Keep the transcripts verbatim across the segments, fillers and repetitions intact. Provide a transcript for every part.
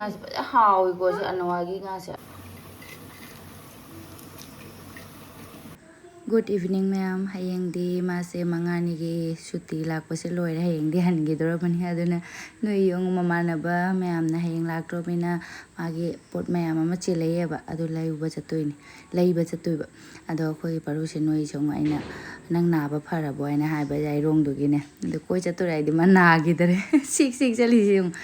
ꯉꯥꯁꯦ ꯐꯖꯅ ꯍꯥꯎꯋꯤꯀꯣ ꯁꯤ ꯑꯅꯋꯥꯒꯤ ꯉꯥꯁꯦ꯫ Good evening ꯃꯌꯥꯝ꯫ ꯍꯌꯦꯡꯗꯤ ꯃꯥꯁꯦ ꯃꯉꯥꯅꯤꯒꯤ ꯁꯨꯇꯤ ꯂꯥꯛꯄꯁꯦ ꯂꯣꯏꯔꯦ꯫ ꯍꯌꯦꯡꯗꯤ ꯍꯟꯈꯤꯗꯧꯔꯕꯅꯤ꯫ ꯑꯗꯨꯅ ꯅꯣꯏ ꯌꯨꯝ ꯃꯃꯥꯟꯅꯕ ꯃꯌꯥꯝꯅ ꯍꯌꯦꯡ ꯂꯥꯛꯇ꯭ꯔꯕꯅꯤꯅ ꯃꯥꯒꯤ ꯄꯣꯠ ꯃꯌꯥꯝ ꯑꯃ ꯆꯦꯜꯂꯛꯑꯦꯕ꯫ ꯑꯗꯨ ꯂꯩꯕ ꯆꯠꯇꯣꯏꯅꯤ꯫ ꯂꯩꯕ ꯆꯠꯇꯣꯏꯕ꯫ ꯑꯗꯣ ꯑꯩꯈꯣꯏꯒꯤ ꯄꯔꯨꯁꯦ ꯅꯣꯏ ꯁꯨꯝ ꯑꯩꯅ "ꯅꯪ ꯅꯥꯕ ꯐꯔꯕꯣ?" ꯍꯥꯏꯅ ꯍꯥꯏꯕ ꯌꯥꯏꯔꯣꯡꯗꯨꯒꯤꯅꯦ꯫ ꯑꯗꯣ ꯀꯣꯏ ꯆꯠꯇꯣꯔꯦ ꯍꯥꯏꯗꯤ ꯃꯥ ꯅꯥꯈꯤꯗꯔꯦ꯫ ꯁꯤꯛ ꯁꯤꯛ ꯆꯠꯂꯤꯁꯦ ꯌꯦꯡꯉꯨ꯫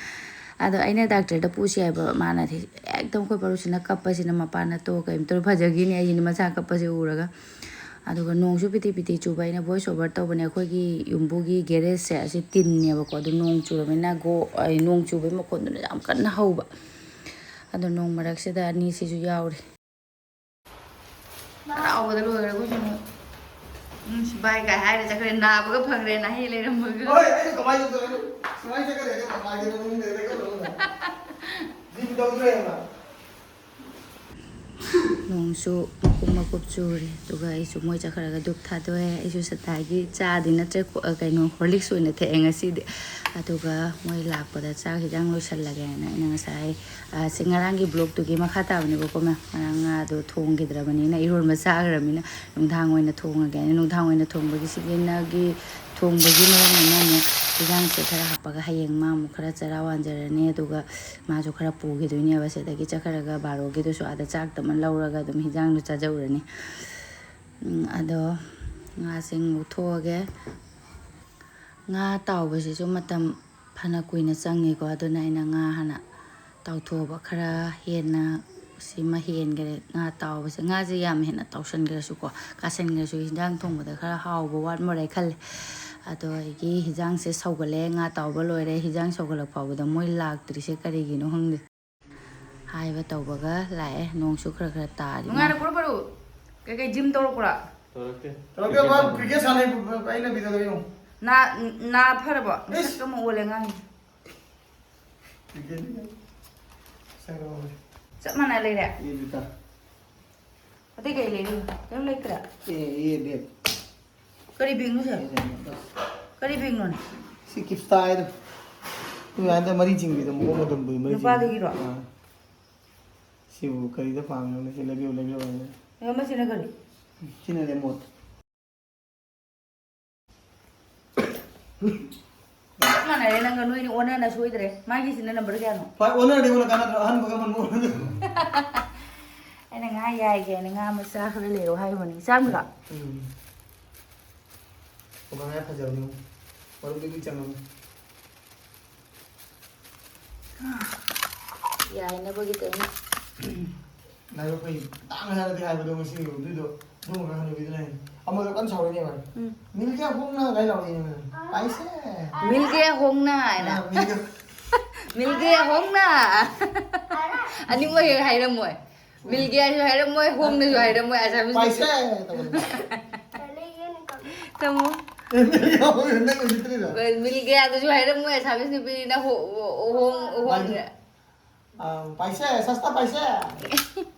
ꯑꯗꯣ ꯑꯩꯅ ꯗꯥꯛꯇꯔꯗ ꯄꯨꯁꯤ ꯍꯥꯏꯕ ꯃꯥꯅꯗꯤ ꯍꯦꯛꯇ ꯑꯩꯈꯣꯏ ꯄꯔꯨꯁꯤꯅ ꯀꯞꯄꯁꯤꯅ ꯃꯄꯥꯟꯅ ꯇꯣ ꯀꯩꯝꯇ ꯐꯖꯈꯤꯅꯤ ꯑꯩꯁꯤꯅ ꯃꯆꯥ ꯀꯞꯄꯁꯦ ꯎꯔꯒ꯫ ꯑꯗꯨꯒ ꯅꯣꯡꯁꯨ ꯄꯤꯇꯤ ꯄꯤꯇꯤ ꯆꯨꯕ꯫ ꯑꯩꯅ voice over ꯇꯧꯕꯅꯦ꯫ ꯑꯩꯈꯣꯏꯒꯤ ꯌꯨꯝꯕꯨꯒꯤ garage ꯁꯦ ꯑꯁꯤ ꯇꯤꯟꯅꯦꯕꯀꯣ꯫ ꯑꯗꯨ ꯅꯣꯡ ꯆꯨꯔꯕꯅꯤꯅ ꯒꯣ-, ꯑꯩ, ꯅꯣꯡ ꯆꯨꯕꯒꯤ ꯃꯈꯣꯟꯗꯨꯅ ꯌꯥꯝ ꯀꯟꯅ ꯍꯧꯕ꯫ ꯑꯗꯣ ꯅꯣꯡ ꯃꯔꯛꯁꯤꯗ ꯑꯅꯤꯁꯤꯁꯨ ꯌꯥꯎꯔꯤ꯫ ꯍꯔꯥꯎꯕꯗ ꯂꯣꯏꯈ꯭ꯔꯦ ꯑꯩꯈꯣꯏꯁꯨ ꯑꯃꯨꯛ꯫ ꯎꯝ, ꯁꯤꯕꯥꯏ ꯀꯥꯏ ꯍꯥꯏꯔ ꯆꯠꯈ꯭ꯔꯦ, ꯅꯥꯕꯒ ꯐꯈ꯭ꯔꯦ, ꯅꯥꯍꯦ ꯂꯩꯔꯝꯕꯒ꯫ ꯍꯣꯏ, ꯑꯩꯁꯨ ꯀꯃꯥꯏꯅ ꯇꯧꯗꯣꯏꯅꯣ? ꯁꯨꯃꯥꯏꯅ ꯆꯠꯈ꯭ꯔꯗꯤ ꯀꯃꯥꯏꯅ ꯇꯧꯗꯣꯏꯅꯣ? ꯖꯤꯝ ꯇꯧꯗ꯭ꯔꯦꯕ꯫ ꯅꯣꯡꯁꯨ ꯃꯀꯨꯞ ꯃꯀꯨꯞ ꯆꯨꯔꯦ, ꯑꯗꯨꯒ ꯑꯩꯁꯨ ꯃꯣꯏ ꯆꯠꯈ꯭ꯔꯒ ꯙꯨꯞ ꯊꯥꯗꯣꯛꯑꯦ꯫ ꯑꯩꯁꯨ ꯁꯗꯥꯒꯤ ꯆꯥꯗꯤ ꯅꯠꯇ꯭ꯔꯦ, ꯀꯣ-, ꯀꯩꯅꯣ, Horlicks ꯑꯣꯏꯅ ꯊꯛꯑꯦ ꯉꯁꯤꯗꯤ꯫ ꯑꯗꯨꯒ ꯃꯣꯏ ꯂꯥꯛꯄꯗ ꯆꯥꯛ ꯍꯤꯟꯖꯥꯡ ꯂꯣꯏꯁꯜꯂꯒꯦꯅ ꯑꯩꯅ ꯉꯁꯥꯏ, ꯑ, ꯁꯤ ꯉꯔꯥꯡꯒꯤ vlog ꯇꯨꯒꯤ ꯃꯈꯥ ꯇꯥꯕꯅꯦꯕꯀꯣ, ꯃꯌꯥꯝ꯫ ꯉꯔꯥꯡ ꯉꯥꯗꯣ ꯊꯣꯡꯈꯤꯗ꯭ꯔꯕꯅꯤꯅ ꯏꯔꯣꯟꯕ ꯆꯥꯈ꯭ꯔꯕꯅꯤꯅ ꯅꯨꯡꯗꯥꯡ ꯑꯣꯏꯅ ꯊꯣꯡꯉꯒꯦ ꯍꯥꯏꯅ ꯅꯨꯡꯗꯥꯡ ꯑꯣꯏꯅ ꯊꯣꯡꯕꯒꯤ ꯁꯤꯒꯤꯅꯒꯤ ꯊꯣꯡꯕꯒꯤ ꯃꯑꯣꯡ ꯑꯃ ꯑꯃꯨꯛ ꯍꯤꯟꯖꯥꯡꯁꯦ ꯈꯔ ꯍꯥꯞꯄꯒ ꯍꯌꯦꯡ ꯃꯥ ꯑꯃꯨꯛ ꯈꯔ ꯆꯔꯥ ꯋꯥꯟꯖꯔꯅꯤ꯫ ꯑꯗꯨꯒ ꯃꯥꯁꯨ ꯈꯔ ꯄꯨꯈꯤꯗꯣꯏꯅꯦꯕ ꯁꯤꯗꯒꯤ ꯆꯠꯈ꯭ꯔꯒ ꯕꯥꯔꯣꯒꯤꯗꯨꯁꯨ ꯑꯥꯗ ꯆꯥꯛꯇ ꯑꯃ ꯂꯧꯔꯒ ꯑꯗꯨꯝ ꯍꯤꯟꯖꯥꯡꯗꯣ ꯆꯥꯖꯧꯔꯅꯤ꯫ ꯎꯝ, ꯑꯗꯣ ꯉꯥꯁꯦ ꯉꯧꯊꯣꯛꯑꯒꯦ꯫ ꯉꯥ ꯇꯥꯎꯕꯁꯤꯁꯨ ꯃꯇꯝ ꯐꯅ ꯀꯨꯏꯅ ꯆꯪꯉꯤꯀꯣ, ꯑꯗꯨꯅ ꯑꯩꯅ ꯉꯥ ꯍꯥꯟꯅ ꯇꯥꯎꯊꯣꯛꯑꯕ꯫ ꯈꯔ ꯍꯦꯟꯅ ꯁꯤꯃ ꯍꯦꯟꯈꯔꯦ ꯉꯥ ꯇꯥꯎꯕꯁꯦ꯫ ꯉꯥꯁꯦ ꯌꯥꯝ ꯍꯦꯟꯅ ꯇꯥꯎꯁꯟꯈ꯭ꯔꯁꯨꯀꯣ, ꯀꯥꯁꯟꯈ꯭ꯔꯁꯨ ꯍꯤꯟꯖꯥꯡ ꯊꯣꯡꯕꯗ ꯈꯔ ꯍꯥꯎꯕ ꯋꯥꯠꯃꯣꯔꯦ ꯈꯜꯂꯦ꯫ ꯑꯗꯣ ꯑꯩꯒꯤ ꯍꯤꯟꯖꯥꯡꯁꯦ ꯁꯧꯒꯠꯂꯦ, ꯉꯥ ꯇꯥꯎꯕ ꯂꯣꯏꯔꯦ꯫ ꯍꯤꯟꯖꯥꯡ ꯁꯧꯒꯠꯂꯛ ꯐꯥꯎꯕꯗ ꯃꯣꯏ ꯂꯥꯛꯇ꯭ꯔꯤꯁꯦ ꯀꯔꯤꯒꯤꯅꯣ ꯈꯪꯗꯦ꯫ ꯍꯥꯏꯕ ꯇꯧꯕꯒ ꯂꯥꯛꯑꯦ꯫ ꯅꯣꯡꯁꯨ ꯈꯔ ꯈꯔ ꯇꯥꯔꯤ꯫ ꯅꯨꯡꯉꯥꯏꯔꯛꯄ꯭ꯔꯣ, ꯄꯔꯨ? ꯀꯩꯀꯩ ꯖꯤꯝ ꯇꯧꯔꯛꯄ꯭ꯔꯥ? ꯇꯧꯔꯛꯇꯦ꯫ ꯇꯧꯔꯛꯇꯦ, ꯃꯥ ꯀ꯭ꯔꯤꯀꯦꯠ ꯁꯥꯟꯅꯩ, ꯑꯩꯅ ꯚꯤꯗꯤꯑꯣꯗ ꯌꯦꯡꯉꯨ꯫ ꯅꯥ-, ꯅꯥ ꯐꯔꯕꯣ? ꯏꯁ! ꯃꯁꯛ ꯑꯃ ꯑꯣꯜꯂꯦ ꯑꯉꯥꯡꯁꯦ꯫ ꯀ꯭ꯔꯤꯀꯦꯠ ꯁꯥꯟꯅꯕ꯫ ꯆꯞ ꯃꯥꯟꯅ ꯂꯩꯔꯦ? ꯑꯦ, ꯖꯨꯇꯥ꯫ ꯑꯇꯩ ꯀꯩ ꯂꯩꯔꯤꯕ? ꯀꯩꯝ ꯂꯩꯇ꯭ꯔꯦ? ꯑꯦ, ꯑꯦ, ꯕꯦꯒ꯫ ꯀꯔꯤ ꯕꯦꯒꯅꯣ ꯁꯦ? ꯑꯦ, ꯕꯦꯒ꯫ ꯀꯔꯤ ꯕꯦꯒꯅꯣꯅꯦ? ꯁꯤ ꯀꯤꯞꯁꯇꯥ ꯍꯥꯏꯗꯣ꯫ ꯍꯟꯗꯛ ꯃꯔꯤ ꯆꯤꯡꯕꯤꯗꯣ, ꯃꯈꯣꯡ ꯃꯇꯣꯟ ꯄꯨꯏ, ꯃꯔꯤ ꯆꯤꯡꯕꯤ꯫ ꯅꯨꯄꯥꯗꯨꯒꯤꯔꯣ? ꯑꯥ꯫ ꯁꯤꯕꯨ ꯀꯔꯤꯗ ꯄꯥꯝꯃꯤꯅꯣ? ꯁꯤ ꯂꯩꯕꯤꯌꯨ, ꯂꯩꯕꯤꯌꯨ ꯍꯥꯏꯅ꯫ ꯑꯗꯣ ꯃꯁꯤꯅ ꯀꯔꯤ? ꯁꯤꯅ ꯔꯦꯃꯣꯠ꯫ ꯆꯞ ꯃꯥꯟꯅꯔꯦ ꯅꯪꯒ, ꯅꯣꯏꯅꯤ ꯑꯣꯟꯅꯅ ꯁꯣꯏꯗ꯭ꯔꯦ꯫ ꯃꯥꯒꯤꯁꯤꯅ ꯅꯝꯕꯔ ꯀꯌꯥꯅꯣ? ꯍꯣꯏ, ꯑꯣꯟꯅꯔꯗꯤ ꯑꯣꯟꯅ ꯀꯥꯟꯅꯗ꯭ꯔꯣ? ꯑꯍꯟꯕꯒ ꯑꯃꯟꯕ ꯑꯣꯟꯅꯗ꯭ꯔꯣ? ꯑꯩꯅ ꯉꯥ ꯌꯥꯏꯒꯦꯅ ꯉꯥ ꯃꯆꯥ ꯈꯔ ꯂꯩꯔꯛꯑꯣ ꯍꯥꯏꯕꯅꯤ꯫ ꯆꯥꯝꯃꯔꯣ? ꯎꯝ꯫ ꯄꯨꯈꯝ ꯌꯥꯝ ꯐꯖꯕꯅꯤ꯫ ꯃꯔꯨꯝꯗꯤ ꯂꯣꯏ ꯆꯪꯉꯝꯅꯤ꯫ ꯌꯥꯏꯅꯕꯒꯤ ꯇꯧꯅꯤ꯫ ꯅꯥꯏꯔꯣ ꯐꯩ꯫ ꯇꯥꯡꯅ ꯍꯥꯏꯔꯗꯤ ꯍꯥꯏꯕꯗꯣ ꯉꯁꯤ ꯌꯧꯗꯣꯏꯗꯣ꯫ ꯑꯗꯨꯒ ꯍꯅꯨꯕꯤꯗꯨꯅ ꯍꯥꯏꯅꯤ꯫ ꯑꯃꯗꯣ ꯀꯟꯅ ꯁꯥꯎꯔꯤꯅꯦꯕ꯫ ꯎꯝ꯫ "ꯃꯤꯜꯀꯦ ꯍꯣꯡꯅ" ꯀꯥꯏ ꯂꯥꯎꯔꯤꯅꯦꯕ꯫ ꯄꯥꯏꯁꯦ꯫ "ꯃꯤꯜꯀꯦ ꯍꯣꯡꯅ" ꯍꯥꯏꯅ꯫ ꯑꯥ, ꯃꯤꯜꯀꯦ꯫ "ꯃꯤꯜꯀꯦ ꯍꯣꯡꯅ" ꯑꯅꯤꯃꯛ ꯍꯦꯛ ꯍꯥꯏꯔꯝꯃꯣꯏ꯫ ꯃꯤꯜꯒꯦꯁꯨ ꯍꯥꯏꯔꯝꯃꯣꯏ, ꯍꯣꯡꯅꯁꯨ ꯍꯥꯏꯔꯝꯃꯣꯏ, ꯑꯁꯥꯃꯤꯁ ꯄꯥꯏꯁꯦ ꯅꯨꯄꯤ꯫ ꯇꯧꯕꯗꯣ꯫ ꯇꯥꯃꯣ꯫ ꯑꯦ, ꯃꯤꯜꯒꯦ ꯍꯣꯡꯅ ꯅꯪ ꯎꯁꯤꯠꯇ꯭ꯔꯤꯔꯣ? ꯍꯣꯏ, ꯃꯤꯜꯒꯦ ꯑꯗꯨꯁꯨ ꯍꯥꯏꯔꯝꯃꯣꯏ, ꯑꯁꯥꯃꯤꯁ ꯅꯨꯄꯤꯅ ꯍꯣ-, ꯍꯣ-, ꯍꯣꯡ-, ꯍꯣꯡ-, ꯄꯥꯏꯁꯦ꯫ ꯑꯥ, ꯄꯥꯏꯁꯦ, ꯁꯁꯇꯥ ꯄꯥꯏꯁꯦ꯫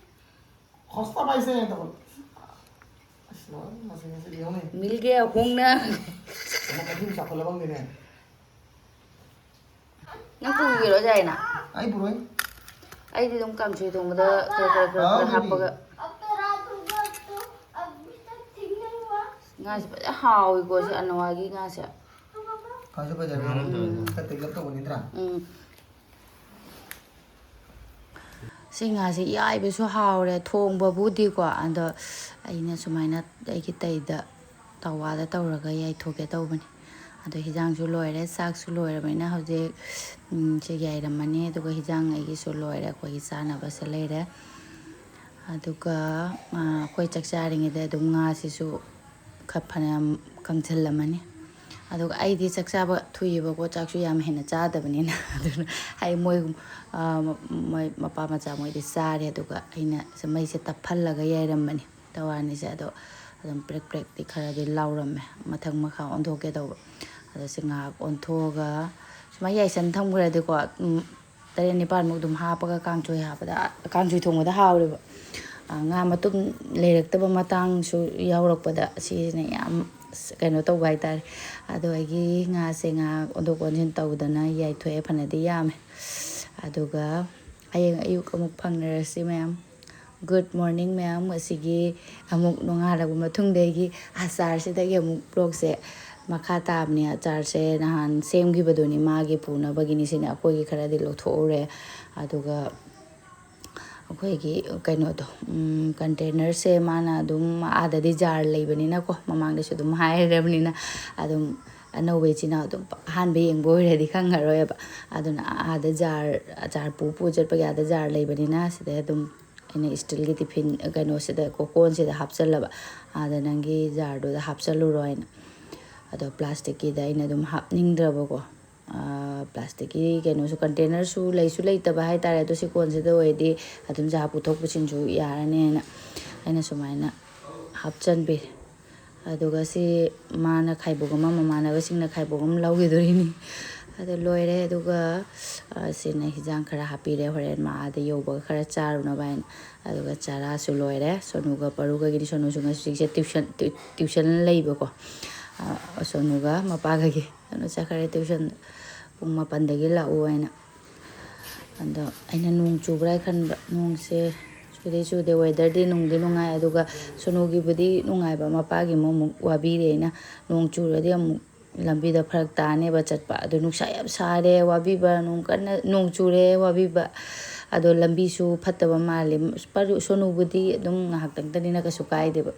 ꯍꯣꯁꯇꯥ ꯄꯥꯏꯁꯦ ꯇꯧꯕꯗꯣ꯫ ꯑꯁ, ꯂꯣꯏꯔꯦ, ꯃꯁꯤ ꯉꯁꯤꯗꯤ ꯌꯦꯡꯉꯨꯅꯦ꯫ ꯃꯤꯜꯒꯦ ꯍꯣꯡꯅ꯫ ꯑꯃ ꯀꯩꯁꯨ ꯆꯥꯎꯈꯠꯂꯕ ꯈꯪꯗꯦꯅꯦ꯫ ꯅꯪ ꯄꯨꯈꯤꯔꯣ, ꯖꯥꯏꯅ? ꯑꯩ ꯄꯨꯔꯣꯏ꯫ ꯑꯩꯗꯤ ꯑꯗꯨꯝ ꯀꯥꯡꯁꯣꯏ ꯊꯣꯡꯕꯗ ꯈꯔ, ꯈꯔ, ꯈꯔ, ꯈꯔ ꯍꯥꯎ, ꯍꯥꯞꯄꯒ꯫ ꯉꯥꯁꯦ ꯐꯖꯅ ꯍꯥꯎꯋꯤꯀꯣ, ꯁꯤ ꯑꯅꯋꯥꯒꯤ ꯉꯥꯁꯦ꯫ ꯐꯁꯨ ꯐꯖꯔꯦ꯫ ꯎꯝ꯫ ꯈꯔ ꯇꯦꯛꯂꯞ ꯇꯧꯕꯅꯤ ꯅꯠꯇ꯭ꯔꯥ? ꯎꯝ꯫ ꯁꯤ ꯉꯥꯁꯦ ꯌꯥꯏꯕꯁꯨ ꯍꯥꯎꯔꯦ, ꯊꯣꯡꯕꯕꯨꯗꯤꯀꯣ, ꯑꯗꯣ ꯑꯩꯅ ꯁꯨꯃꯥꯏꯅ ꯑꯩꯒꯤ ꯇꯩꯗ ꯇꯋꯥꯗ ꯇꯧꯔꯒ ꯌꯥꯏꯊꯣꯛꯀꯦ ꯇꯧꯕꯅꯤ꯫ ꯑꯗꯣ ꯍꯤꯟꯖꯥꯡꯁꯨ ꯂꯣꯏꯔꯦ, ꯆꯥꯛꯁꯨ ꯂꯣꯏꯔꯕꯅꯤꯅ ꯍꯧꯖꯤꯛ, ꯎꯝ, ꯁꯤ ꯌꯥꯏꯔꯝꯃꯅꯤ꯫ ꯑꯗꯨꯒ ꯍꯤꯟꯖꯥꯡ ꯑꯩꯒꯤꯁꯨ ꯂꯣꯏꯔꯦ, ꯑꯩꯈꯣꯏꯒꯤ ꯆꯥꯅꯕꯁꯦ ꯂꯩꯔꯦ꯫ ꯑꯗꯨꯒ, ꯑ, ꯑꯩꯈꯣꯏ ꯆꯥꯛ ꯆꯥꯔꯤꯉꯩꯗ ꯑꯗꯨꯝ ꯉꯥꯁꯤꯁꯨ ꯈꯔ ꯐꯅꯌꯥꯝ ꯀꯪꯁꯤꯜꯂꯝꯃꯅꯤ꯫ ꯑꯗꯨꯒ ꯑꯩꯗꯤ ꯆꯥꯛ ꯆꯥꯕ ꯊꯨꯏꯌꯦꯕꯀꯣ, ꯆꯥꯛꯁꯨ ꯌꯥꯝ ꯍꯦꯟꯅ ꯆꯥꯗꯕꯅꯤꯅ꯫ ꯑꯗꯨꯅ ꯑꯩ ꯃꯣꯏ, ꯑ, ꯃꯣꯏ ꯃꯄꯥ ꯃꯆꯥ ꯃꯣꯏꯗꯤ ꯆꯥꯔꯦ, ꯑꯗꯨꯒ ꯑꯩꯅ ꯁꯤ ꯃꯩꯁꯦ ꯇꯞꯍꯜꯂꯒ ꯌꯥꯏꯔꯝꯕꯅꯤ꯫ ꯇꯋꯥꯅꯤꯁꯦ ꯑꯗꯣ ꯑꯗꯨꯝ ꯄ꯭ꯔꯦꯛ ꯄ꯭ꯔꯦꯛꯇꯤ ꯈꯔꯗꯤ ꯂꯥꯎꯔꯝꯃꯦ, ꯃꯊꯛ ꯃꯈꯥ ꯑꯣꯟꯊꯣꯛꯀꯦ ꯇꯧꯕ꯫ ꯑꯗꯣ ꯁꯤ ꯉꯥꯏꯍꯥꯛ ꯑꯣꯟꯊꯣꯛꯑꯒ ꯁꯨꯃꯥꯏꯅ ꯌꯥꯏꯁꯟ ꯊꯝꯈ꯭ꯔꯗꯤꯀꯣ, ꯎꯝ, ꯇꯔꯦꯠ ꯅꯤꯄꯥꯜꯃꯨꯛ ꯑꯗꯨꯝ ꯍꯥꯞꯄꯒ ꯀꯥꯡꯁꯣꯏ ꯍꯥꯞꯄꯗ, ꯀꯥꯡꯁꯣꯏ ꯊꯣꯡꯕꯗ ꯍꯥꯎꯔꯦꯕ꯫ ꯑ, ꯉꯥ ꯃꯇꯨꯝ ꯂꯩꯔꯛꯇꯕ ꯃꯇꯥꯡꯁꯨ ꯌꯥꯎꯔꯛꯄꯗ ꯁꯤꯁꯤꯅ ꯌꯥꯝ ꯀꯩꯅꯣ ꯇꯧꯕ ꯍꯥꯏꯇꯥꯔꯦ꯫ ꯑꯗꯣ ꯑꯩꯒꯤ ꯉꯥꯁꯦ ꯉꯥꯏꯍꯥꯛ ꯑꯣꯟꯊꯣꯛ ꯑꯣꯟꯁꯤꯟ ꯇꯧꯗꯅ ꯌꯥꯏꯊꯣꯛꯑꯦ, ꯐꯅꯗꯤ ꯌꯥꯝꯃꯦ꯫ ꯑꯗꯨꯒ ꯍꯌꯦꯡ ꯑꯌꯨꯛ ꯑꯃꯨꯛ ꯐꯪꯅꯔꯁꯤ ꯃꯌꯥꯝ꯫ Good morning ꯃꯌꯥꯝ꯫ ꯑꯁꯤꯒꯤ ꯑꯃꯨꯛ ꯅꯣꯡꯉꯥꯜꯂꯕ ꯃꯇꯨꯡꯗꯒꯤ ꯑꯆꯥꯔꯁꯤꯗꯒꯤ ꯑꯃꯨꯛ vlogꯁꯦ ꯃꯈꯥ ꯇꯥꯕꯅꯦ꯫ ꯑꯆꯥꯔꯁꯦ ꯅꯍꯥꯟ ꯁꯦꯝꯈꯤꯕꯗꯨꯅꯤ, ꯃꯥꯒꯤ ꯄꯨꯅꯕꯒꯤꯅꯤ ꯁꯤꯅ꯫ ꯑꯩꯈꯣꯏꯒꯤ ꯈꯔꯗꯤ ꯂꯧꯊꯣꯛꯎꯔꯦ꯫ ꯑꯗꯨꯒ ꯑꯩꯈꯣꯏꯒꯤ ꯀꯩꯅꯣꯗꯣ, containerꯁꯦ ꯃꯥꯅ ꯑꯗꯨꯝ ꯑꯥꯗꯗꯤ ꯖꯥꯔ ꯂꯩꯕꯅꯤꯅꯀꯣ, ꯃꯃꯥꯡꯗꯁꯨ ꯑꯗꯨꯝ ꯍꯥꯏꯔꯕꯅꯤꯅ, ꯑꯗꯨꯝ ꯑꯅꯧꯕ ꯏꯆꯤꯟ ꯏꯅꯥꯎ ꯑꯗꯨꯝ ꯑꯍꯥꯟꯕ ꯌꯦꯡꯕ ꯑꯣꯏꯔꯗꯤ ꯈꯪꯉꯔꯣꯏꯕ꯫ ꯑꯗꯨꯅ ꯑꯥꯗ ꯖꯥꯔ, ꯑꯆꯥꯔ ꯄꯨ ꯄꯨ ꯆꯠꯄꯒꯤ ꯑꯥꯗ ꯖꯥꯔ ꯂꯩꯕꯅꯤꯅ ꯁꯤꯗꯩ ꯑꯗꯨꯝ ꯑꯩꯅ ꯏꯁꯇꯤꯜꯒꯤ ꯇꯤꯐꯤꯟ ꯀꯩꯅꯣꯁꯤꯗ, ꯀꯣ-, ꯀꯣꯟꯁꯤꯗ ꯍꯥꯞꯆꯜꯂꯕ, "ꯑꯥꯗ ꯅꯪꯒꯤ ꯖꯥꯔꯗꯨꯗ ꯍꯥꯞꯆꯜꯂꯨꯔꯣ" ꯍꯥꯏꯅ꯫ ꯑꯗꯣ ꯄ꯭ꯂꯥꯁꯇꯤꯛꯀꯤꯗ ꯑꯩꯅ ꯑꯗꯨꯝ ꯍꯥꯞꯅꯤꯡꯗ꯭ꯔꯕꯀꯣ꯫ ꯄ꯭ꯂꯥꯁꯇꯤꯛꯀꯤ ꯀꯩꯅꯣꯁꯨ, containerꯁꯨ ꯂꯩꯁꯨ ꯂꯩꯇꯕ ꯍꯥꯏꯇꯥꯔꯦ꯫ ꯑꯗꯣ ꯁꯤ ꯀꯣꯟꯁꯤꯗ ꯑꯣꯏꯔꯗꯤ ꯑꯗꯨꯝ ꯖꯥꯔ ꯄꯨꯊꯣꯛ ꯄꯨꯁꯤꯟꯁꯨ ꯌꯥꯔꯅꯦꯅ ꯑꯩꯅ ꯁꯨꯃꯥꯏꯅ ꯍꯥꯞꯆꯟꯕꯤꯔꯦ꯫ ꯑꯗꯨꯒ ꯁꯤ ꯃꯥꯅ ꯈꯥꯏꯕꯣꯛ ꯑꯃ, ꯃꯃꯥꯟꯅꯕꯁꯤꯡꯅ ꯈꯥꯏꯕꯣꯛ ꯑꯃ ꯂꯧꯈꯤꯗꯣꯔꯤꯅꯤ꯫ ꯑꯗꯨ ꯂꯣꯏꯔꯦ꯫ ꯑꯗꯨꯒ, ꯑ, ꯁꯤꯅ ꯍꯤꯟꯖꯥꯡ ꯈꯔ ꯍꯥꯞꯄꯤꯔꯦ, ꯍꯣꯔꯦꯟ ꯃꯥ ꯑꯥꯗ ꯌꯧꯕꯒ ꯈꯔ ꯆꯥꯔꯨꯅꯕ ꯍꯥꯏꯅ꯫ ꯑꯗꯨꯒ ꯆꯥꯔꯥꯁꯨ ꯂꯣꯏꯔꯦ꯫ ꯁꯣꯅꯨꯒ ꯄꯔꯨꯒꯒꯤꯗꯤ, ꯁꯣꯅꯨꯁꯨ ꯉꯁꯤꯁꯦ tuition, tuition ꯂꯩꯕꯀꯣ꯫ ꯑ, ꯁꯣꯅꯨꯒ ꯃꯄꯥꯒꯒꯤ꯫ ꯁꯣꯅꯨ ꯆꯠꯈ꯭ꯔꯦ tuitionꯗ꯫ ꯄꯨꯡ ꯃꯥꯄꯟꯗꯒꯤ ꯂꯥꯛꯎ ꯍꯥꯏꯅ꯫ ꯑꯗꯣ ꯑꯩꯅ ꯅꯣꯡ ꯆꯨꯕ꯭ꯔꯥ ꯈꯟꯕ, ꯅꯣꯡꯁꯦ ꯆꯨꯗꯤ ꯆꯨꯗꯦ꯫ Weatherꯗꯤ ꯅꯨꯡꯗꯤ ꯅꯨꯡꯉꯥꯏ, ꯑꯗꯨꯒ ꯁꯣꯅꯨꯒꯤꯕꯨꯗꯤ ꯅꯨꯡꯉꯥꯏꯕ, ꯃꯄꯥꯒꯤ ꯑꯃꯨꯛ, ꯑꯃꯨꯛ ꯋꯥꯕꯤꯔꯦ ꯑꯩꯅ꯫ ꯅꯣꯡ ꯆꯨꯔꯗꯤ ꯑꯃꯨꯛ ꯂꯝꯕꯤꯗ ꯐꯔꯛ ꯇꯥꯅꯦꯕ ꯆꯠꯄ꯫ ꯑꯗꯣ ꯅꯨꯡꯁꯥ ꯌꯥꯝ ꯁꯥꯔꯦ, ꯋꯥꯕꯤꯕ, ꯅꯣꯡ ꯀꯟꯅ, ꯅꯣꯡ ꯆꯨꯔꯦ, ꯋꯥꯕꯤꯕ꯫ ꯑꯗꯣ ꯂꯝꯕꯤꯁꯨ ꯐꯠꯇꯕ ꯃꯥꯜꯂꯦ꯫ ꯄꯔꯨ-, ꯁꯣꯅꯨꯕꯨꯗꯤ ꯑꯗꯨꯝ ꯉꯥꯏꯍꯥꯛꯇꯪꯇꯅꯤꯅ ꯀꯩꯁꯨ ꯀꯥꯏꯗꯦꯕ꯫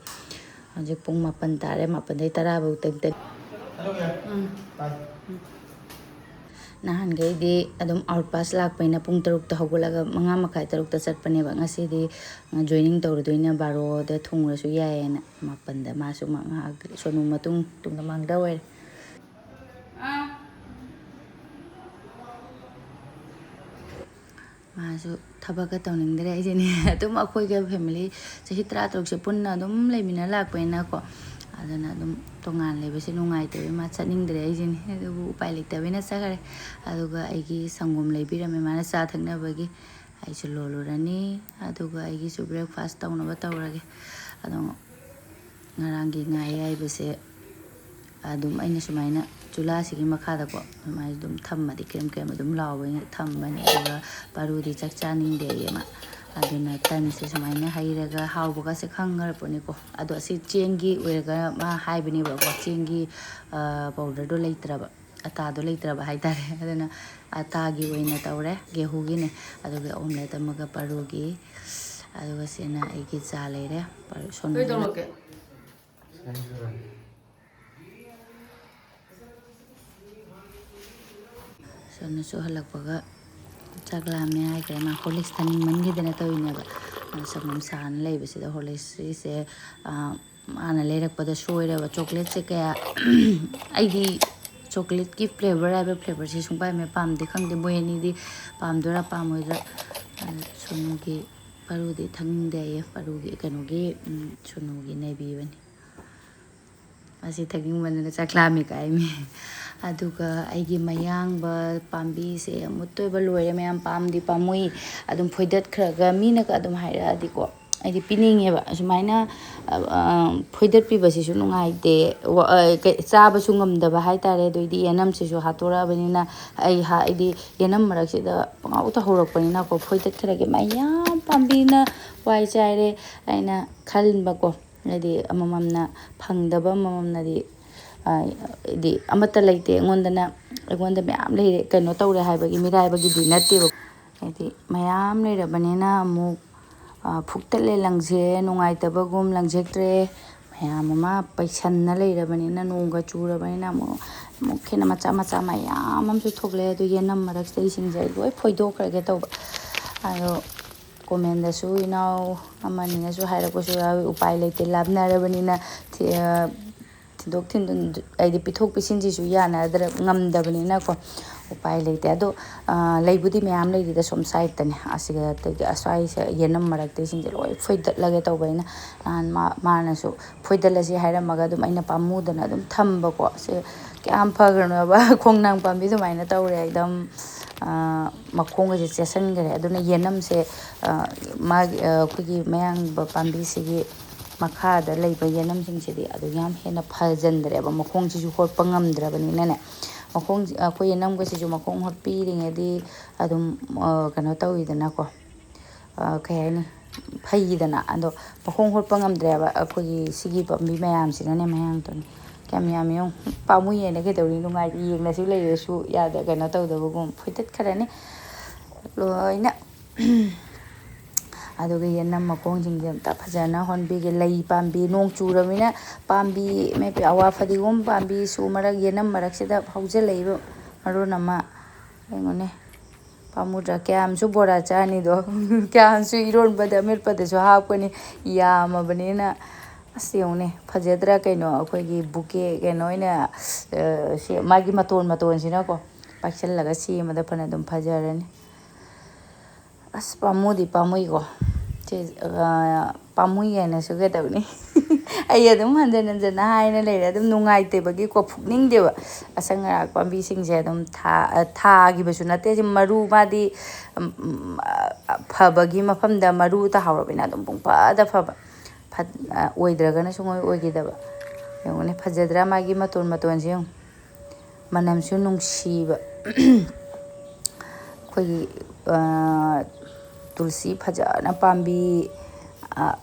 ꯍꯧꯖꯤꯛ ꯄꯨꯡ ꯃꯥꯄꯟ ꯇꯥꯔꯦ, ꯃꯥꯄꯟꯗꯩ ꯇꯔꯥꯐꯧ ꯇꯪ ꯇꯪ꯫ ꯎꯝ꯫ ꯅꯍꯥꯟꯈꯩꯗꯤ ꯑꯗꯨꯝ out pass ꯂꯥꯛꯄꯅꯤꯅ ꯄꯨꯡ ꯇꯔꯨꯛꯇ ꯍꯧꯒꯠꯂꯒ ꯃꯉꯥ ꯃꯈꯥꯏ, ꯇꯔꯨꯛꯇ ꯆꯠꯄꯅꯦꯕ꯫ ꯉꯁꯤꯗꯤ joining ꯇꯧꯔꯨꯗꯣꯏꯅ ꯕꯥꯔꯣꯗ ꯊꯨꯡꯉꯁꯨ ꯌꯥꯏꯌꯦꯅ ꯃꯥꯄꯟꯗ꯫ ꯃꯥꯁꯨ ꯉꯥꯏꯍꯥꯛ ꯁꯣꯅꯨ ꯃꯇꯨꯡ ꯇꯨꯡꯗ ꯃꯥꯡꯗ ꯑꯣꯏꯔꯦ꯫ ꯃꯥꯁꯨ ꯊꯕꯛꯀ ꯇꯧꯅꯤꯡꯗ꯭ꯔꯦ ꯑꯩꯁꯤꯅꯦ꯫ ꯑꯗꯨꯝ ꯑꯩꯈꯣꯏꯒ family ꯆꯍꯤ ꯇꯔꯥꯇꯔꯨꯛꯁꯦ ꯄꯨꯟꯅ ꯑꯗꯨꯝ ꯂꯩꯃꯤꯟꯅ ꯂꯥꯛꯄꯅꯤꯅꯀꯣ, ꯑꯗꯨꯅ ꯑꯗꯨꯝ ꯇꯣꯉꯥꯟ ꯂꯩꯕꯁꯦ ꯅꯨꯡꯉꯥꯏꯇꯕꯩ ꯃꯥ ꯆꯠꯅꯤꯡꯗ꯭ꯔꯦ ꯑꯩꯁꯤꯅꯦ꯫ ꯑꯗꯨꯕꯨ ꯎꯄꯥꯏ ꯂꯩꯇꯕꯩꯅ ꯆꯠꯈ꯭ꯔꯦ꯫ ꯑꯗꯨꯒ ꯑꯩꯒꯤ ꯁꯪꯒꯣꯝ ꯂꯩꯕꯤꯔꯝꯃꯦ ꯃꯥꯅ ꯆꯥ ꯊꯛꯅꯕꯒꯤ꯫ ꯑꯩꯁꯨ ꯂꯣꯜꯂꯨꯔꯅꯤ꯫ ꯑꯗꯨꯒ ꯑꯩꯒꯤꯁꯨ breakfast ꯇꯧꯅꯕ ꯇꯧꯔꯒꯦ꯫ ꯑꯗꯣ ꯉꯔꯥꯡꯒꯤ ꯉꯥ ꯑꯌꯥꯏꯕꯁꯦ ꯑꯗꯨꯝ ꯑꯩꯅ ꯁꯨꯃꯥꯏꯅ ꯆꯨꯂꯥꯁꯤꯒꯤ ꯃꯈꯥꯗꯀꯣ ꯁꯨꯃꯥꯏꯅ ꯑꯗꯨꯝ ꯊꯝꯃꯗꯤ ꯀ꯭ꯔꯦꯝ ꯀ꯭ꯔꯦꯝ ꯑꯗꯨꯝ ꯂꯥꯎꯕꯅꯤꯅ ꯊꯝꯕꯅꯦ꯫ ꯑꯗꯨꯒ ꯄꯥꯔꯨꯗꯤ ꯆꯥꯛ ꯆꯥꯅꯤꯡꯗꯦꯌꯦ ꯃꯥ꯫ ꯑꯗꯨꯅ ꯇꯟꯁꯦ ꯁꯨꯃꯥꯏꯅ ꯍꯩꯔꯒ ꯍꯥꯎꯕꯒꯁꯦ ꯈꯪꯈ꯭ꯔꯄꯣꯠꯅꯤꯀꯣ꯫ ꯑꯗꯣ ꯑꯁꯤ ꯆꯦꯡꯒꯤ ꯑꯣꯏꯔꯒ ꯃꯥ ꯍꯥꯏꯕꯅꯦꯕꯀꯣ, ꯆꯦꯡꯒꯤ ꯄꯥꯎꯗꯔꯗꯣ ꯂꯩꯇ꯭ꯔꯕ, ꯑꯇꯥꯗꯣ ꯂꯩꯇ꯭ꯔꯕ ꯍꯥꯏꯇꯥꯔꯦ꯫ ꯑꯗꯨꯅ ꯑꯇꯥꯒꯤ ꯑꯣꯏꯅ ꯇꯧꯔꯦ, ꯒꯦꯍꯨꯒꯤꯅꯦ꯫ ꯑꯗꯨꯒ ꯑꯣꯝꯂꯦꯠ ꯑꯃꯒ ꯄꯥꯔꯨꯒꯤ꯫ ꯑꯗꯨꯒ ꯁꯤꯅ ꯑꯩꯒꯤ ꯆꯥ ꯂꯩꯔꯦ꯫ ꯄꯥꯔꯨ ꯁꯣꯝꯗ ꯀꯩ ꯇꯧꯔꯛꯀꯦ? ꯁꯣꯝꯅꯁꯨ ꯍꯜꯂꯛꯄꯒ ꯆꯥꯛ ꯂꯥꯝꯃꯦ ꯍꯥꯏꯈ꯭ꯔꯦ꯫ ꯃꯥ ꯍꯣꯔꯂꯤꯛꯁ ꯊꯛꯅꯤꯡꯃꯟꯈꯤꯗꯅ ꯇꯧꯔꯤꯅꯦꯕ꯫ ꯑꯗꯣ ꯁꯪꯒꯣꯝ ꯁꯥꯅ ꯂꯩꯕꯁꯤꯗ ꯍꯣꯔꯂꯤꯛꯁꯀꯤꯁꯦ, ꯑꯥ, ꯃꯥꯅ ꯂꯩꯔꯛꯄꯗ ꯁꯣꯏꯔꯕ꯫ ꯆꯣꯀ꯭ꯂꯦꯠꯁꯦ ꯀꯌꯥ ꯑꯩꯗꯤ ꯆꯣꯀ꯭ꯂꯦꯠꯀꯤ ꯐ꯭ꯂꯦꯕꯔ ꯍꯥꯏꯕ ꯐ꯭ꯂꯦꯕꯔꯁꯦ ꯁꯨꯡꯄꯥꯝ ꯍꯦꯛ ꯄꯥꯝꯗꯦ꯫ ꯈꯪꯗꯦ, ꯃꯣꯏ ꯑꯅꯤꯗꯤ ꯄꯥꯝꯗꯣꯏꯔꯥ ꯄꯥꯝꯃꯣꯏꯗ꯭ꯔꯥ꯫ ꯑꯗꯣ ꯁꯣꯅꯨꯒꯤ ꯄꯥꯔꯨꯗꯤ ꯊꯛꯅꯤꯡꯗꯦ ꯍꯥꯏꯌꯦ꯫ ꯄꯥꯔꯨꯒꯤ ꯀꯩꯅꯣꯒꯤ, ꯎꯝ, ꯁꯣꯅꯨꯒꯤ ꯅꯩꯕꯤꯕꯅꯤ꯫ ꯑꯁꯤ ꯊꯛꯅꯤꯡꯃꯟꯗꯅ ꯆꯥꯛ ꯂꯥꯝꯃꯦ ꯀꯥꯏꯃꯤ꯫ ꯑꯗꯨꯒ ꯑꯩꯒꯤ ꯃꯌꯥꯡꯕ ꯄꯥꯝꯕꯤꯁꯦ ꯃꯨꯠꯇꯣꯏꯕ ꯂꯣꯏꯔꯦ ꯃꯌꯥꯝ, ꯄꯥꯝꯗꯤ ꯄꯥꯝꯃꯨꯏ꯫ ꯑꯗꯨꯝ ꯐꯣꯏꯗꯠꯈ꯭ꯔꯒ ꯃꯤꯅꯒ ꯑꯗꯨꯝ ꯍꯥꯏꯔꯛꯑꯗꯤꯀꯣ, ꯑꯩꯗꯤ ꯄꯤꯅꯤꯡꯉꯦꯕ꯫ ꯑꯁꯨꯃꯥꯏꯅ, ꯑ, ꯑ, ꯐꯣꯏꯗꯠꯄꯤꯕꯁꯤꯁꯨ ꯅꯨꯡꯉꯥꯏꯇꯦ꯫ ꯋꯥ-, ꯑ, ꯀꯩ-, ꯆꯥꯕꯁꯨ ꯉꯝꯗꯕ ꯍꯥꯏꯇꯥꯔꯦ꯫ ꯑꯗꯨꯏꯗꯤ ꯌꯦꯅꯝꯁꯤꯁꯨ ꯍꯥꯠꯇꯣꯔꯛꯑꯕꯅꯤꯅ ꯑꯩ ꯍꯥ-, ꯑꯩꯗꯤ ꯌꯦꯅꯝ ꯃꯔꯛꯁꯤꯗ ꯄꯪꯍꯧꯗ ꯍꯧꯔꯛꯄꯅꯤꯅꯀꯣ, ꯐꯣꯏꯗꯠꯈ꯭ꯔꯒꯦ꯫ ꯃꯌꯥꯝ ꯄꯥꯝꯕꯤꯅ ꯋꯥꯏ ꯆꯥꯏꯔꯦ ꯑꯩꯅ ꯈꯟꯕꯀꯣ꯫ ꯍꯥꯏꯗꯤ ꯑꯃꯃꯝꯅ ꯐꯪꯗꯕ ꯑꯃꯃꯝꯅꯗꯤ, ꯑ, ꯍꯥꯏꯗꯤ ꯑꯃꯠꯇ ꯂꯩꯇꯦ ꯑꯩꯉꯣꯟꯗꯅ, ꯑꯩꯉꯣꯟꯗ ꯃꯌꯥꯝ ꯂꯩꯔꯦ, ꯀꯩꯅꯣ ꯇꯧꯔꯦ ꯍꯥꯏꯕꯒꯤ ꯃꯤꯔꯥꯏꯕꯒꯤꯗꯤ ꯅꯠꯇꯦꯕ꯫ ꯍꯥꯏꯗꯤ ꯃꯌꯥꯝ ꯂꯩꯔꯕꯅꯤꯅ ꯑꯃꯨꯛ, ꯑ, ꯐꯨꯛꯇꯠꯂꯦ, ꯂꯪꯖꯦ ꯅꯨꯡꯉꯥꯏꯇꯕꯒꯨꯝ ꯂꯪꯖꯦꯛꯇ꯭ꯔꯦ꯫ ꯃꯌꯥꯝ ꯑꯃ ꯄꯩꯁꯟꯅ ꯂꯩꯔꯕꯅꯤꯅ, ꯅꯣꯡꯒ ꯆꯨꯔꯕꯅꯤꯅ ꯑꯃꯨꯛ, ꯑꯃꯨꯛ ꯍꯦꯟꯅ ꯃꯆꯥ ꯃꯆꯥ ꯃꯌꯥꯝ ꯑꯃꯁꯨ ꯊꯣꯛꯂꯛꯑꯦ꯫ ꯑꯗꯨ ꯌꯦꯅꯝ ꯃꯔꯛꯁꯤꯗ ꯏꯁꯤꯡꯁꯦ ꯑꯩ ꯂꯣꯏ ꯐꯣꯏꯗꯣꯛꯈ꯭ꯔꯒꯦ ꯇꯧꯕ꯫ ꯑꯗꯣ ꯀꯣꯃꯦꯟꯗꯁꯨ ꯏꯅꯥꯎ ꯑꯃꯅꯤꯅꯁꯨ ꯍꯥꯏꯔꯛꯄꯁꯨ ꯌꯥꯎꯏ, "ꯎꯄꯥꯏ ꯂꯩꯇꯦ, ꯂꯥꯞꯅꯔꯕꯅꯤꯅ ꯊꯤ-, ꯑ, ꯊꯤꯟꯗꯣꯛ ꯊꯤꯟꯖꯤꯟ, ꯍꯥꯏꯗꯤ ꯄꯤꯊꯣꯛ ꯄꯤꯁꯤꯟꯁꯤꯁꯨ ꯌꯥꯅꯗ꯭ꯔ-, ꯉꯝꯗꯕꯅꯤꯅꯀꯣ, ꯎꯄꯥꯏ ꯂꯩꯇꯦ"꯫ ꯑꯗꯣ, ꯑ, ꯂꯩꯕꯨꯗꯤ ꯃꯌꯥꯝ ꯂꯩꯔꯤꯗ ꯁꯣꯝ ꯁꯥꯏꯗꯇꯅꯦ, ꯑꯁꯤꯗ ꯑꯁ꯭ꯋꯥꯏꯁꯦ ꯌꯦꯅꯝ ꯃꯔꯛꯇ ꯏꯁꯤꯡꯁꯦ ꯂꯣꯏ ꯐꯣꯏꯗꯠꯂꯒꯦ ꯇꯧꯕ ꯑꯩꯅ꯫ ꯅꯍꯥꯟ ꯃꯥ-, ꯃꯥꯅꯁꯨ ꯐꯣꯏꯗꯠꯂꯁꯤ ꯍꯥꯏꯔꯝꯃꯒ ꯑꯗꯨꯝ ꯑꯩꯅ ꯄꯥꯝꯃꯨꯗꯅ ꯑꯗꯨꯝ ꯊꯝꯕꯀꯣ꯫ ꯁꯤ ꯀꯌꯥꯝ ꯐꯈ꯭ꯔꯅꯣꯕ꯫ ꯈꯣꯡꯅꯥꯡ ꯄꯥꯝꯕꯤ ꯑꯗꯨꯃꯥꯏꯅ ꯇꯧꯔꯦ ꯑꯦꯛꯗꯝ, ꯑ, ꯃꯈꯣꯡꯒꯁꯦ ꯆꯦꯠꯁꯤꯟꯈꯔꯦ꯫ ꯑꯗꯨꯅ ꯌꯦꯅꯝꯁꯦ, ꯑ, ꯃꯥꯒꯤ, ꯑ, ꯑꯩꯈꯣꯏꯒꯤ ꯃꯌꯥꯡꯕ ꯄꯥꯝꯕꯤꯁꯤꯒꯤ ꯃꯈꯥꯗ ꯂꯩꯕ ꯌꯦꯅꯝꯁꯤꯡꯁꯤꯗꯤ ꯑꯗꯨ ꯌꯥꯝ ꯍꯦꯟꯅ ꯐꯖꯟꯗ꯭ꯔꯦꯕ, ꯃꯈꯣꯡꯁꯤꯁꯨ ꯍꯣꯠꯄ ꯉꯝꯗ꯭ꯔꯕꯅꯤꯅꯅꯦ꯫ ꯃꯈꯣꯡ, ꯑꯩꯈꯣꯏ ꯌꯦꯅꯝꯒꯁꯤꯁꯨ ꯃꯈꯣꯡ ꯍꯣꯠꯄꯤꯔꯤꯉꯩꯗꯤ ꯑꯗꯨꯝ, ꯑ, ꯀꯩꯅꯣ ꯇꯧꯋꯤꯗꯅꯀꯣ, ꯑ, ꯀꯩ ꯍꯥꯏꯅꯤ, ꯐꯩꯗꯅ꯫ ꯑꯗꯣ ꯃꯈꯣꯡ ꯍꯣꯠꯄ ꯉꯝꯗ꯭ꯔꯦꯕ ꯑꯩꯈꯣꯏꯒꯤ ꯁꯤꯒꯤ ꯄꯥꯝꯕꯤ ꯃꯌꯥꯝꯁꯤꯅꯅꯦ, ꯃꯌꯥꯡꯇꯣꯟ ꯀꯌꯥꯝ ꯌꯥꯝꯃꯤ ꯌꯦꯡꯉꯨ꯫ ꯄꯥꯝꯃꯨꯏ ꯍꯥꯏꯅ ꯀꯩꯗꯧꯅꯤ, ꯅꯨꯡꯉꯥꯏ, ꯌꯦꯡꯅꯁꯨ ꯂꯩꯔꯁꯨ ꯌꯥꯗ, ꯀꯩꯅꯣ ꯇꯧꯗꯕꯒꯨꯝ ꯐꯣꯏꯇꯠꯈ꯭ꯔꯅꯤ ꯂꯣꯏꯅ꯫ ꯑꯗꯨꯒ ꯌꯦꯅꯝ ꯃꯈꯣꯡꯁꯤꯡꯁꯦ ꯑꯝꯇ ꯐꯖꯅ ꯍꯣꯟꯕꯤꯒꯦ꯫ ꯂꯩ ꯄꯥꯝꯕꯤ, ꯅꯣꯡ ꯆꯨꯔꯕꯅꯤꯅ ꯄꯥꯝꯕꯤ, ꯃꯦꯄꯤ, ꯑꯋꯥ ꯐꯗꯤꯒꯣꯝ ꯄꯥꯝꯕꯤꯁꯨ ꯃꯔꯛ ꯌꯦꯅꯝ ꯃꯔꯛꯁꯤꯗ ꯍꯧꯖꯤꯜꯂꯛꯏꯕ ꯃꯔꯣꯟ ꯑꯃ꯫ ꯌꯦꯡꯉꯨꯅꯦ, ꯄꯥꯝꯃꯨꯗ꯭ꯔꯥ? ꯀꯌꯥꯝꯁꯨ ꯕꯣꯔꯥ ꯆꯥꯅꯤꯗꯣ꯫ ꯀꯌꯥꯝꯁꯨ ꯏꯔꯣꯟꯕꯗ, ꯑꯃꯦꯠꯄꯗꯁꯨ ꯍꯥꯞꯀꯅꯤ, ꯌꯥꯝꯃꯕꯅꯤꯅ꯫ ꯑꯁ, ꯌꯦꯡꯉꯨꯅꯦ, ꯐꯖꯗ꯭ꯔꯥ ꯀꯩꯅꯣ? ꯑꯩꯈꯣꯏꯒꯤ ꯕꯨꯀꯦ ꯀꯩꯅꯣ ꯑꯣꯏꯅ, ꯑ, ꯁꯤ ꯃꯥꯒꯤ ꯃꯇꯣꯟ ꯃꯇꯣꯟꯁꯤꯅꯀꯣ ꯄꯥꯏꯁꯤꯜꯂꯒ ꯁꯦꯝꯕꯗ ꯐꯅ ꯑꯗꯨꯝ ꯐꯖꯔꯅꯤ꯫ ꯑꯁ, ꯄꯥꯝꯃꯨꯗꯤ ꯄꯥꯝꯃꯨꯏꯀꯣ꯫ ꯁꯤ, ꯑ, ꯄꯥꯝꯃꯨꯏ ꯍꯥꯏꯅꯁꯨ ꯀꯩꯗꯧꯅꯤ? ꯑꯩ ꯑꯗꯨꯝ ꯍꯟꯖꯟ ꯍꯟꯖꯟꯅ ꯍꯥꯏꯅ ꯂꯩꯔꯦ꯫ ꯑꯗꯨꯝ ꯅꯨꯡꯉꯥꯏꯇꯦꯕꯒꯤꯀꯣ, ꯐꯨꯛꯅꯤꯡꯗꯦꯕ꯫ ꯑꯁꯪ ꯑꯔꯥꯛ ꯄꯥꯝꯕꯤꯁꯤꯡꯁꯦ ꯑꯗꯨꯝ ꯊꯥ-, ꯑ, ꯊꯥꯈꯤꯕꯁꯨ ꯅꯠꯇꯦ꯫ ꯁꯤ ꯃꯔꯨ ꯃꯥꯗꯤ, ꯎꯝ, ꯎꯝ, ꯑ, ꯐꯕꯒꯤ ꯃꯐꯝꯗ ꯃꯔꯨ ꯇꯥꯍꯧꯔꯕꯅꯤꯅ ꯑꯗꯨꯝ ꯄꯨꯡꯐꯗ ꯐꯕ꯫ ꯐꯠ-, ꯑ, ꯑꯣꯏꯗ꯭ꯔꯒꯅ ꯁꯨꯡꯑꯣꯏ ꯑꯣꯏꯈꯤꯗꯕ꯫ ꯌꯦꯡꯉꯨꯅꯦ, ꯐꯖꯗ꯭ꯔꯥ ꯃꯥꯒꯤ ꯃꯇꯣꯟ ꯃꯇꯣꯟꯁꯦ ꯌꯦꯡꯉꯨ꯫ ꯃꯅꯝꯁꯨ ꯅꯨꯡꯁꯤꯕ꯫ ꯑꯩꯈꯣꯏꯒꯤ, ꯑ, ꯇꯨꯜꯁꯤ ꯐꯖꯅ ꯄꯥꯝꯕꯤ, ꯑ,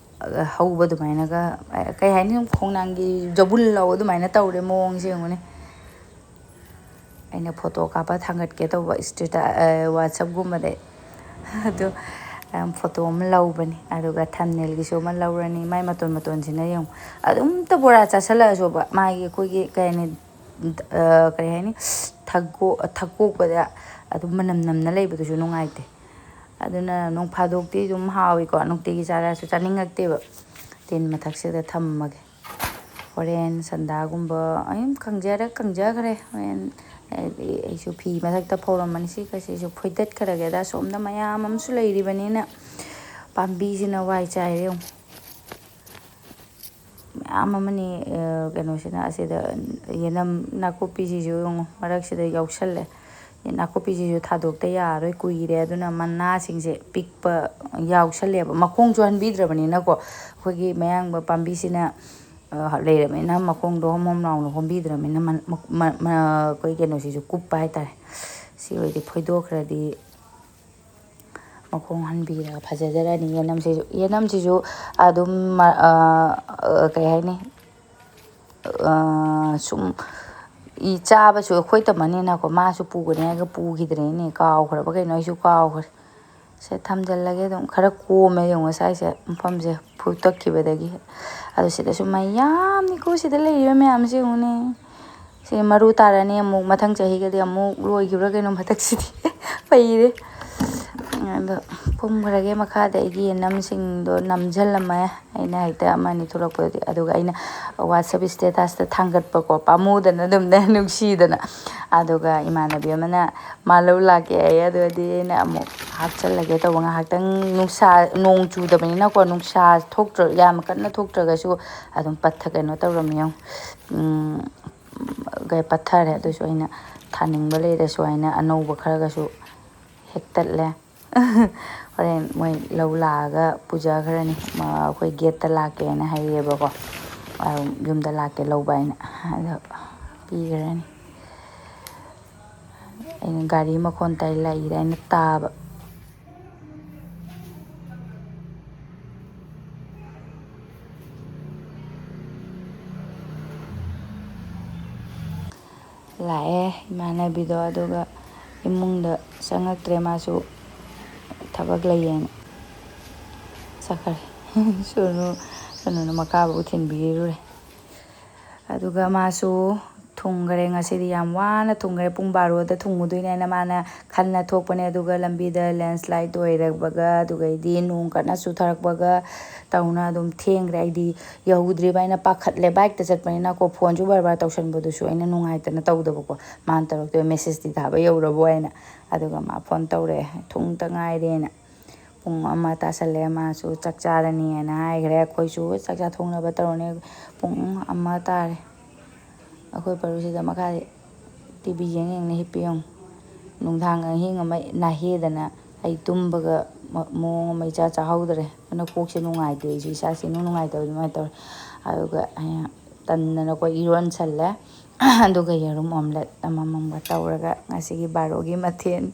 ꯍꯧꯕ ꯑꯗꯨꯃꯥꯏꯅꯒ, ꯑ, ꯀꯩ ꯍꯥꯏꯅꯤ, ꯁꯨꯝ ꯈꯣꯡꯅꯥꯡꯒꯤ ꯖꯧꯕꯨꯜ ꯂꯧ ꯑꯗꯨꯃꯥꯏꯅ ꯇꯧꯔꯦ ꯃꯑꯣꯡꯁꯦ ꯌꯦꯡꯉꯨꯅꯦ꯫ ꯑꯩꯅ ꯐꯣꯇꯣ ꯀꯥꯞꯄ ꯊꯥꯡꯒꯠꯀꯦ ꯇꯧꯕ ꯏꯁꯇꯦꯇꯥ-, ꯑ, WhatsApp-ꯒꯨꯝꯕꯗ꯫ ꯑꯗꯣ, ꯑꯝ, ꯐꯣꯇꯣ ꯑꯃ ꯂꯧꯕꯅꯤ, ꯑꯗꯨꯒ thumbnail-ꯒꯤꯁꯨ ꯑꯃ ꯂꯧꯔꯅꯤ꯫ ꯃꯥꯏ ꯃꯇꯣꯟ ꯃꯇꯣꯟꯁꯤꯅ ꯌꯦꯡꯉꯨ, ꯑꯗꯨꯝꯇ ꯕꯣꯔꯥ ꯆꯥꯁꯤꯜꯂꯛꯑꯁꯨꯕ, ꯃꯥꯒꯤ ꯑꯩꯈꯣꯏꯒꯤ ꯀꯩ ꯍꯥꯏꯅꯤ, ꯑ, ꯀꯔꯤ ꯍꯥꯏꯅꯤ, ꯊꯛꯀꯣ-, ꯊꯛꯀꯣꯛꯄꯗ ꯑꯗꯨꯝ ꯃꯅꯝ ꯅꯝꯅ ꯂꯩꯕꯗꯨꯁꯨ ꯅꯨꯡꯉꯥꯏꯇꯦ꯫ ꯑꯗꯨꯅ ꯅꯣꯡ ꯐꯥꯗꯣꯛꯇꯤ ꯑꯗꯨꯝ ꯍꯥꯎꯏꯀꯣ, ꯅꯨꯡꯇꯤꯒꯤ ꯆꯥꯔꯁꯨ ꯆꯥꯅꯤꯡꯉꯛꯇꯦꯕ꯫ ꯇꯤꯟ ꯃꯊꯛꯁꯤꯗ ꯊꯝꯃꯒꯦ꯫ ꯍꯣꯔꯦꯟ ꯁꯟꯗꯥꯒꯨꯝꯕ ꯑꯗꯨꯝ ꯀꯪꯖꯔ-, ꯀꯪꯖꯈ꯭ꯔꯦ꯫ ꯍꯣꯔꯦꯟ ꯍꯥꯏꯗꯤ ꯑꯩꯁꯨ ꯐꯤ ꯃꯊꯛꯇ ꯐꯧꯔꯝꯕꯅꯤ, ꯁꯤ ꯈꯔꯁꯤꯁꯨ ꯐꯣꯏꯗꯠꯈ꯭ꯔꯒꯦꯗ꯫ ꯑꯁꯣꯝꯗ ꯃꯌꯥꯝ ꯑꯃꯁꯨ ꯂꯩꯔꯤꯕꯅꯤꯅ ꯄꯥꯝꯕꯤꯁꯤꯅ ꯋꯥꯏ ꯆꯥꯏꯔꯦ ꯌꯦꯡꯉꯨ꯫ ꯃꯌꯥꯝ ꯑꯃꯅꯤ, ꯑ, ꯀꯩꯅꯣꯁꯤꯅ ꯑꯁꯤꯗ ꯌꯦꯅꯝ ꯅꯥꯀꯨꯞꯄꯤꯁꯤꯁꯨ ꯌꯦꯡꯉꯨ, ꯃꯔꯛꯁꯤꯗ ꯌꯥꯎꯁꯜꯂꯦ꯫ ꯅꯥꯀꯨꯞꯄꯤꯁꯤꯁꯨ ꯊꯥꯗꯣꯛꯇ ꯌꯥꯔꯔꯣꯏ, ꯀꯨꯏꯔꯦ꯫ ꯑꯗꯨꯅ ꯃꯅꯥꯁꯤꯡꯁꯦ ꯄꯤꯛꯄ ꯌꯥꯎꯁꯜꯂꯦꯕ, ꯃꯈꯣꯡꯁꯨ ꯍꯟꯕꯤꯗ꯭ꯔꯕꯅꯤꯅꯀꯣ꯫ ꯑꯩꯈꯣꯏꯒꯤ ꯃꯌꯥꯡꯕ ꯄꯥꯝꯕꯤꯁꯤꯅ, ꯑ, ꯂꯩꯔꯕꯅꯤꯅ, ꯃꯈꯣꯡꯗꯣ ꯍꯣꯝ ꯍꯣꯝ ꯂꯥꯎꯅ ꯍꯣꯝꯕꯤꯗ꯭ꯔꯕꯅꯤꯅ, ꯃ-, ꯃ-, ꯃ-, ꯑꯩꯈꯣꯏ ꯀꯩꯅꯣꯁꯤꯁꯨ ꯀꯨꯞꯄ ꯍꯥꯏꯇꯥꯔꯦ꯫ ꯁꯤ ꯑꯣꯏꯔꯗꯤ ꯐꯣꯏꯗꯣꯛꯈ꯭ꯔꯗꯤ ꯃꯈꯣꯡ ꯍꯟꯕꯤꯔꯒ ꯐꯖꯖꯔꯅꯤ꯫ ꯌꯦꯅꯝꯁꯤꯁꯨ, ꯌꯦꯅꯝꯁꯤꯁꯨ ꯑꯗꯨꯝ, ꯑ, ꯑ, ꯀꯩ ꯍꯥꯏꯅꯤ, ꯑ, ꯁꯨꯝ ꯏ ꯆꯥꯕꯁꯨ ꯑꯩꯈꯣꯏ ꯇꯝꯃꯅꯤꯅꯀꯣ, ꯃꯥꯁꯨ ꯄꯨꯒꯅꯤ ꯍꯥꯏꯔꯒ ꯄꯨꯈꯤꯗ꯭ꯔꯦꯅꯦ, ꯀꯥꯎꯈ꯭ꯔꯕ ꯀꯩꯅꯣ, ꯑꯩꯁꯨ ꯀꯥꯎꯈ꯭ꯔꯦ꯫ ꯁꯦ, ꯊꯝꯖꯤꯜꯂꯒꯦ ꯑꯗꯨꯝ꯫ ꯈꯔ ꯀꯣꯝꯃꯦ ꯌꯦꯡꯉꯣ ꯉꯁꯥꯏꯁꯦ, ꯃꯐꯝꯁꯦ ꯐꯨ ꯇꯛꯈꯤꯕꯗꯒꯤ꯫ ꯑꯗꯨ ꯁꯤꯗꯁꯨ ꯃꯌꯥꯝꯅꯤꯀꯣ ꯁꯤꯗ ꯂꯩꯔꯤꯕ ꯃꯌꯥꯝꯁꯦ ꯌꯦꯡꯉꯨꯅꯦ꯫ ꯁꯤ ꯃꯔꯨ ꯇꯥꯔꯅꯤ ꯑꯃꯨꯛ, ꯃꯊꯪ ꯆꯍꯤꯒꯗꯤ ꯑꯃꯨꯛ ꯂꯣꯏꯈꯤꯕ꯭ꯔꯥ ꯀꯩꯅꯣ ꯃꯊꯛꯁꯤꯗꯤ꯫ ꯄꯩꯔꯦ꯫ ꯑꯗꯣ ꯄꯨꯝꯈ꯭ꯔꯒꯦ ꯃꯈꯥꯗ ꯑꯩꯒꯤ ꯌꯦꯅꯝꯁꯤꯡꯗꯣ ꯅꯝꯁꯤꯜꯂꯝꯃꯦ꯫ ꯑꯩꯅ ꯍꯦꯛꯇ ꯑꯃ ꯑꯅꯤ ꯊꯣꯛꯂꯛꯄꯗꯗꯤ꯫ ꯑꯗꯨꯒ ꯑꯩꯅ WhatsApp statusꯇ ꯊꯥꯡꯒꯠꯄꯀꯣ, ꯄꯥꯝꯃꯨꯗꯅ ꯑꯗꯨꯝꯅꯦ, ꯅꯨꯡꯁꯤꯗꯅ꯫ ꯑꯗꯨꯒ ꯏꯃꯥꯟꯅꯕꯤ ꯑꯃꯅ ꯃꯥ ꯂꯧ ꯂꯥꯛꯀꯦ ꯍꯥꯏꯌꯦ꯫ ꯑꯗꯨꯗꯤ ꯑꯩꯅ ꯑꯃꯨꯛ ꯍꯥꯞꯆꯜꯂꯒꯦ ꯇꯧꯕ꯫ ꯉꯥꯏꯍꯥꯛꯇꯪ ꯅꯨꯡꯁꯥ, ꯅꯣꯡ ꯆꯨꯗꯕꯅꯤꯅꯀꯣ, ꯅꯨꯡꯁꯥ ꯊꯣꯛꯇ꯭ꯔ-, ꯌꯥꯝ ꯀꯟꯅ ꯊꯣꯛꯇ꯭ꯔꯒꯁꯨ ꯑꯗꯨꯝ ꯄꯠꯊ-, ꯀꯩꯅꯣ ꯇꯧꯔꯝꯃꯤ ꯌꯦꯡꯉꯨ꯫ ꯎꯝ, ꯀꯩ ꯄꯠꯊꯔꯦ꯫ ꯑꯗꯨꯁꯨ ꯑꯩꯅ ꯊꯥꯅꯤꯡꯕ ꯂꯩꯔꯁꯨ ꯍꯥꯏꯅ ꯑꯅꯧꯕ ꯈꯔꯒꯁꯨ ꯍꯦꯛꯇꯠꯂꯦ꯫ ꯍꯣꯔꯦꯟ ꯃꯣꯏ ꯂꯧ ꯂꯥꯛꯑꯒ ꯄꯨꯖꯈ꯭ꯔꯅꯤ꯫ ꯃ-, ꯑꯩꯈꯣꯏ ꯒꯦꯠꯇ ꯂꯥꯛꯀꯦꯅ ꯍꯥꯏꯔꯛꯑꯦꯕꯀꯣ꯫ ꯑꯗꯨꯝ ꯌꯨꯝꯗ ꯂꯥꯛꯀꯦ ꯂꯧꯕ ꯍꯥꯏꯅ꯫ ꯑꯗꯣ ꯄꯤꯈ꯭ꯔꯅꯤ꯫ ꯑꯩꯅ ꯒꯥꯔꯤ ꯃꯈꯣꯟ ꯇꯥꯏ ꯂꯩꯔꯦ ꯑꯩꯅ ꯇꯥꯕ꯫ ꯂꯥꯛꯑꯦ ꯏꯃꯥꯟꯅꯕꯤꯗꯣ, ꯑꯗꯨꯒ ꯏꯃꯨꯡꯗ ꯆꯪꯉꯛꯇ꯭ꯔꯦ, ꯃꯥꯁꯨ ꯊꯕꯛ ꯂꯩꯌꯦꯅ ꯆꯠꯈ꯭ꯔꯦ꯫ ꯁꯣꯅꯨ, ꯁꯣꯅꯨꯅ ꯃꯈꯥꯕꯨ ꯊꯤꯟꯕꯤꯔꯨꯔꯦ꯫ ꯑꯗꯨꯒ ꯃꯥꯁꯨ ꯊꯨꯡꯈꯔꯦ꯫ ꯉꯁꯤꯗꯤ ꯌꯥꯝ ꯋꯥꯅ ꯊꯨꯡꯈꯔꯦ꯫ ꯄꯨꯡ ꯕꯥꯔꯣꯗ ꯊꯨꯡꯉꯨꯗꯣꯏꯅꯦꯅ ꯃꯥꯅ ꯈꯟꯅ ꯊꯣꯛꯄꯅꯦ꯫ ꯑꯗꯨꯒ ꯂꯝꯕꯤꯗ landslide ꯑꯣꯏꯔꯛꯄꯒ, ꯑꯗꯨꯒꯩꯗꯤ ꯅꯣꯡ ꯀꯟꯅ ꯆꯨꯊꯔꯛꯄꯒ ꯇꯧꯅ ꯑꯗꯨꯝ ꯊꯦꯡꯈ꯭ꯔꯦ꯫ ꯑꯩꯗꯤ ꯌꯧꯗ꯭ꯔꯤꯕ ꯍꯥꯏꯅ ꯄꯥꯈꯠꯂꯦ꯫ Bikeꯇ ꯆꯠꯄꯅꯤꯅꯀꯣ, phoneꯁꯨ ꯕꯥꯔ ꯕꯥꯔ ꯇꯧꯁꯟꯕꯗꯨꯁꯨ ꯑꯩꯅ ꯅꯨꯡꯉꯥꯏꯇꯅ ꯇꯧꯗꯕꯀꯣ꯫ ꯃꯥꯅ ꯇꯧꯔꯛꯇꯣꯏ messageꯇꯤ ꯊꯥꯕ ꯌꯧꯔꯕꯣ ꯍꯥꯏꯅ꯫ ꯑꯗꯨꯒ ꯃꯥ phone ꯇꯧꯔꯛꯑꯦ, "ꯊꯨꯡꯇ ꯉꯥꯏꯔꯦꯅ"꯫ ꯄꯨꯡ ꯑꯃ ꯇꯥꯁꯜꯂꯛꯑꯦ, ꯃꯥꯁꯨ ꯆꯥꯛ ꯆꯥꯔꯅꯤꯅ ꯍꯥꯏꯈ꯭ꯔꯦ꯫ ꯑꯩꯈꯣꯏꯁꯨ ꯆꯥꯛ ꯆꯥꯊꯣꯛꯅꯕ ꯇꯧꯔꯅꯤ꯫ ꯄꯨꯡ ꯑꯃ ꯇꯥꯔꯦ꯫ ꯑꯩꯈꯣꯏ ꯄꯔꯨꯁꯤꯗ ꯃꯈꯥꯗ TV ꯌꯦꯡ ꯌꯦꯡꯅ ꯍꯤꯞꯄꯤ ꯌꯦꯡꯉꯨ꯫ ꯅꯨꯡꯗꯥꯡ ꯑꯍꯤꯡ ꯑꯃ ꯅꯥꯍꯦꯗꯅ ꯑꯩ ꯇꯨꯝꯕꯒ ꯃꯑꯣꯡ ꯑꯃ ꯏꯆꯥ ꯆꯥꯍꯧꯗ꯭ꯔꯦ꯫ ꯑꯗꯨꯅ ꯀꯣꯛꯁꯦ ꯅꯨꯡꯉꯥꯏꯇꯦ, ꯑꯩꯁꯨ ꯏꯁꯥꯁꯦ ꯏꯅꯨꯡ ꯅꯨꯡꯉꯥꯏꯇꯕ ꯑꯗꯨꯃꯥꯏꯅ ꯇꯧꯔꯦ꯫ ꯑꯗꯨꯒ ꯑꯩꯅ ꯇꯟꯗꯅꯀꯣ ꯏꯔꯣꯟꯁꯜꯂꯦ꯫ ꯑꯗꯨꯒ ꯌꯦꯔꯨꯝ ꯑꯣꯝꯂꯦꯠ ꯑꯃꯃꯝꯒ ꯇꯧꯔꯒ ꯉꯁꯤꯒꯤ ꯕꯥꯔꯣꯒꯤ ꯃꯊꯦꯜ